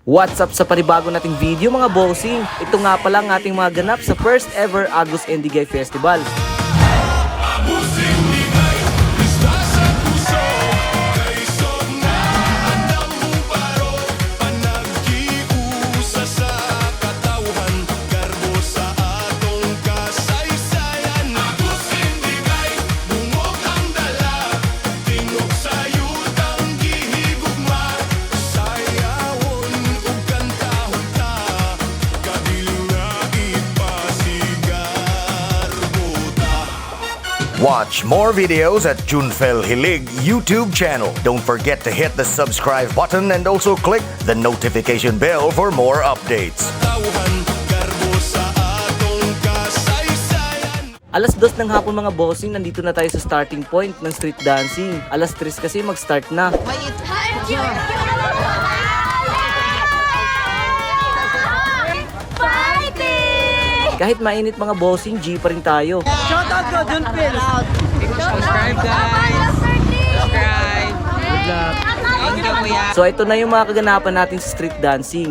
What's up sa panibago nating video, mga bossing? Ito nga pala ang ating mga ganap sa first ever Agus Endigay Festival. Panagkiusa sa katawhan, garbo sa atong kasaysayan. Agus Endigay, bungog ang dala. Tingog sa yutang gihigugma. Sayawon ug kantahon ta. Kabiling nga ipasigarbo ta. Watch more videos at Junfel Hilig YouTube channel. Don't forget to hit the subscribe button and also click the notification bell for more updates. Tawhan, garbo sa atong kasaysayan. 2:00 ng hapon, mga bossing, nandito na tayo sa starting point ng street dancing. 3:00 kasi mag-start na. Fighting! Kahit mainit, mga bossing, G pa rin tayo. Subscribe, guys! Subscribe! Good luck! Thank you, kuya! So ito na yung mga kaganapan natin sa street dancing.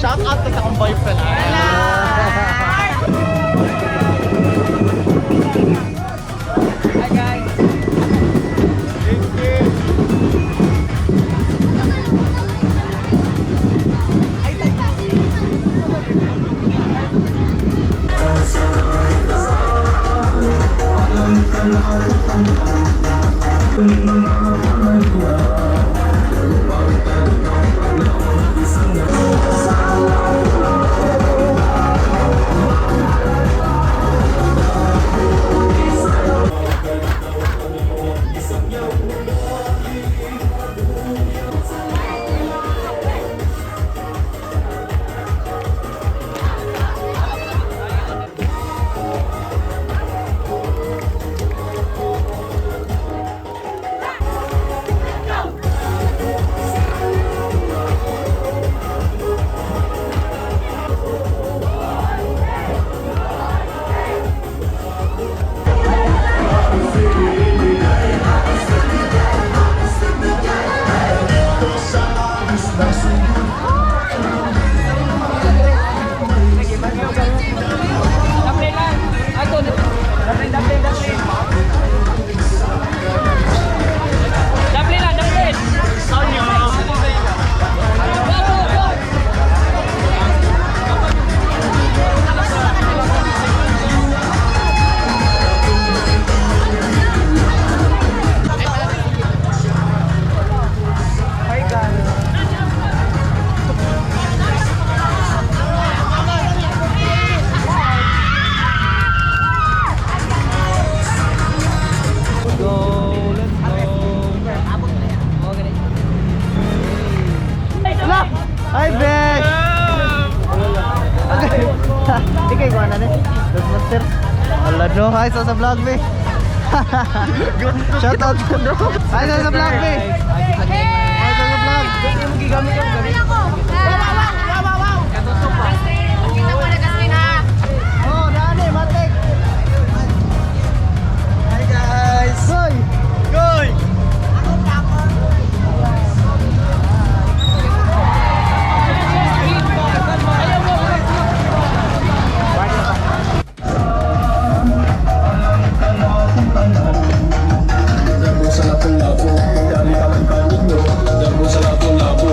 Shout out to sa akong boyfriend. Hi, guys! Daplin lang, daplin! Go, go, go! Go, let's go. Hi, Besh! Ikaw, ikaw na ni. Dogmaster. Wala no. Hi sa vlog, be. Shout out. Hi sa vlog, be. Hi sa vlog. Oh, nani, matik. Hi, guys. Goy. Goy. Garbo sa lapo-lapo, dami ka man panig mo. Garbo sa lapo-lapo,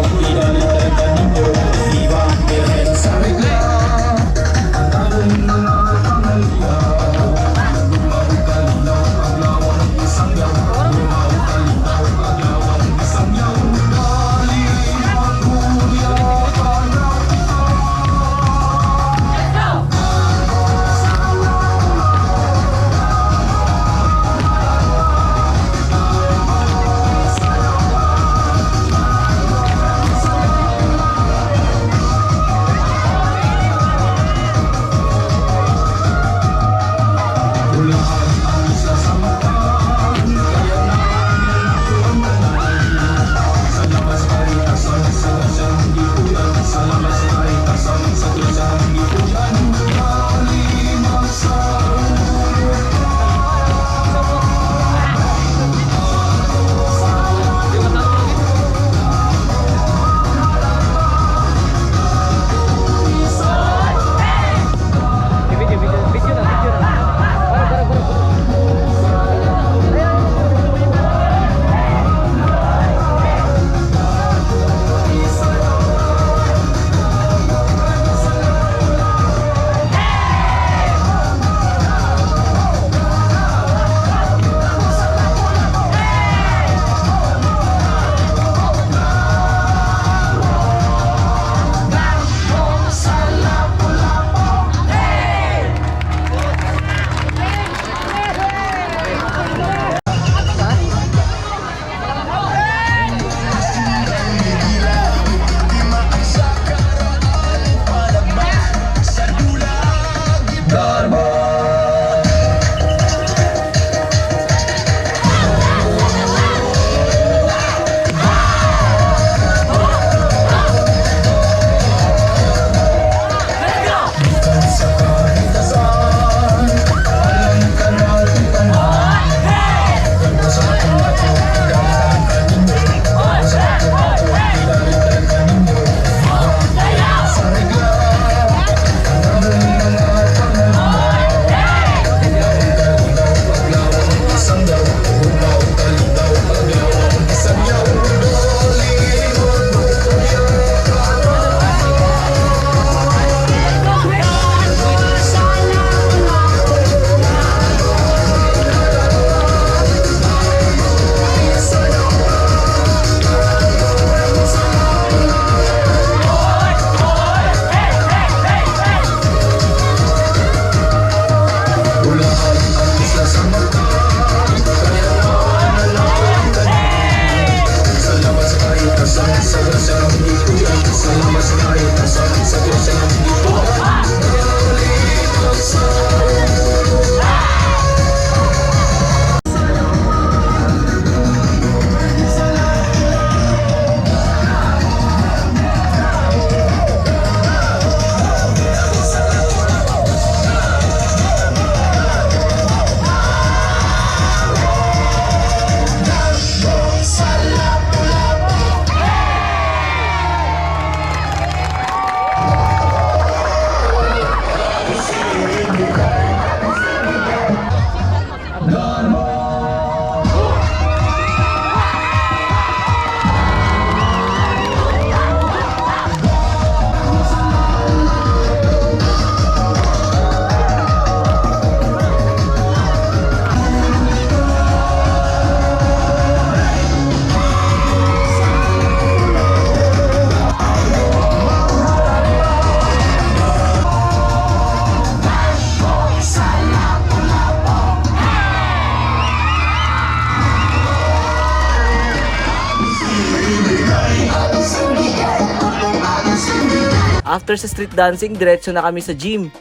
After sa street dancing, diretso na kami sa gym.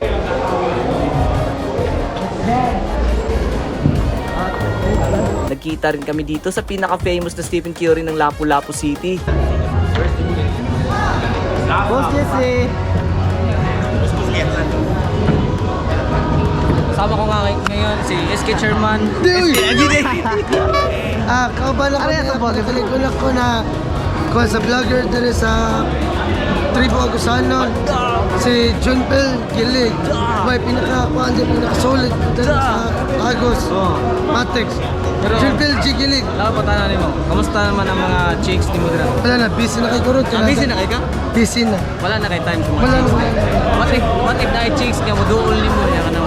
Nagkita rin kami dito sa pinaka-famous na Stephen Curry ng Lapu-Lapu City. Boss Jesse! Kasama ko nga ngayon si SK Chairman. Ah, kauban ako niya. Nakalikon ako na kuha sa vlogger diri sa Tribo Agusanon. Si Junpel Gilig. May pinaka kuan di pinaka solid diri sa Agos. Matex. Junpel G Gilig. Lawa pa tanan nimo. Kamusta naman ang mga chicks nimo dira? Wala na, busy na kay Kurot. Ah, busy na kay ka? Busy na. Wala na kay time sa mga Wala na. chicks. What if na chicks nga moduol nimo niya ka na.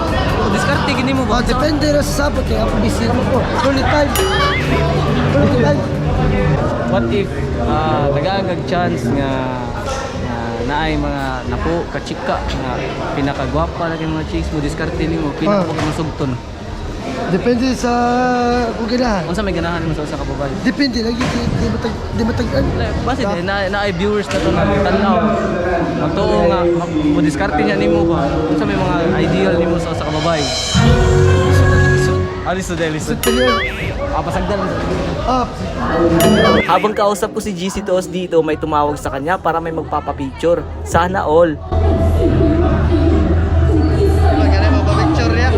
Diskarte gini mo ba? Oh, depende ra sa sabot kay ako busy na ko. Only time. Only time. What if tagaan kag chance nga nga naay mga napo kachika nga pinakagwapa na kay mga chicks mo diskarte nimo pinaka Ah. ka masugton. Depende sa kung ganahan. Unsa may ganahan nimo sa usa ka babae? Depende lagi di matag di matag-an. Base din na naay viewers na to na tan-aw. Magtuo nga mo diskarte niya nimo ba? Unsa may mga ideal nimo sa usa ka babae? Alis to delis. Sud kaliyo. Ah, pasagdan. Ah, Habang kausap ko si GC Toos dito, may tumawag sa kanya para may magpapapicture. Sana all. Magkano mo picture niya?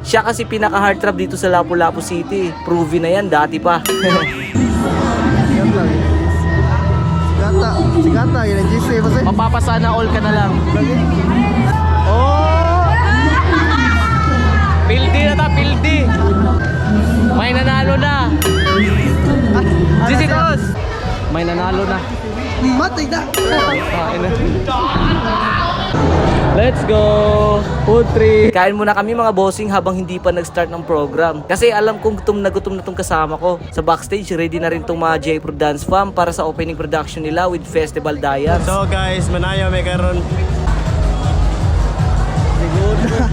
Siya kasi pinaka-heartthrob dito sa Lapu-Lapu City. Proven na yan dati pa. Sigata, sigata, yun ang GC. Basta. Mapapasana all ka na lang. Oh! Pildi na ta, pildi. May nanalo na. GC Toos. May nanalo na. matay na. Let's go! Food trip! Kain muna kami mga bossing habang hindi pa nag-start ng program. Kasi alam kong gutom na tong kasama ko. Sa backstage, ready na rin tong mga J-Pro Dance Fam para sa opening production nila with Festival Dayans. So guys, manayo may karon. Likod na.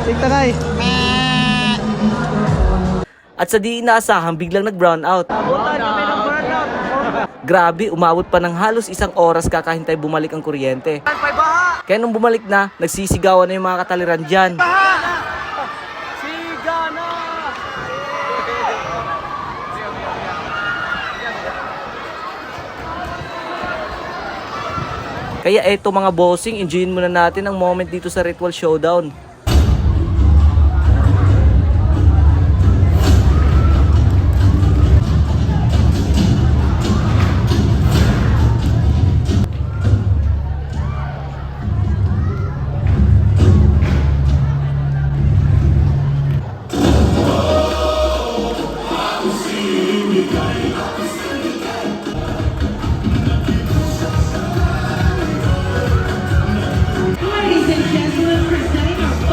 Tigta kay. At sa di inaasahan, biglang nag-brown out. Grabe, umabot pa ng halos isang oras kakahintay bumalik ang kuryente. Kaya nung bumalik na, nagsisigawan na yung mga kataliran dyan. Kaya eto mga bossing, enjoyin muna natin ang moment dito sa Ritual Showdown. Ladies and gentlemen, presenting our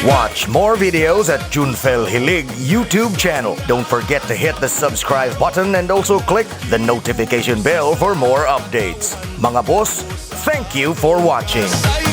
Watch more videos at Junfel Hilig YouTube channel. Don't forget to hit the subscribe button and also click the notification bell for more updates. Mga boss, thank you for watching. Sa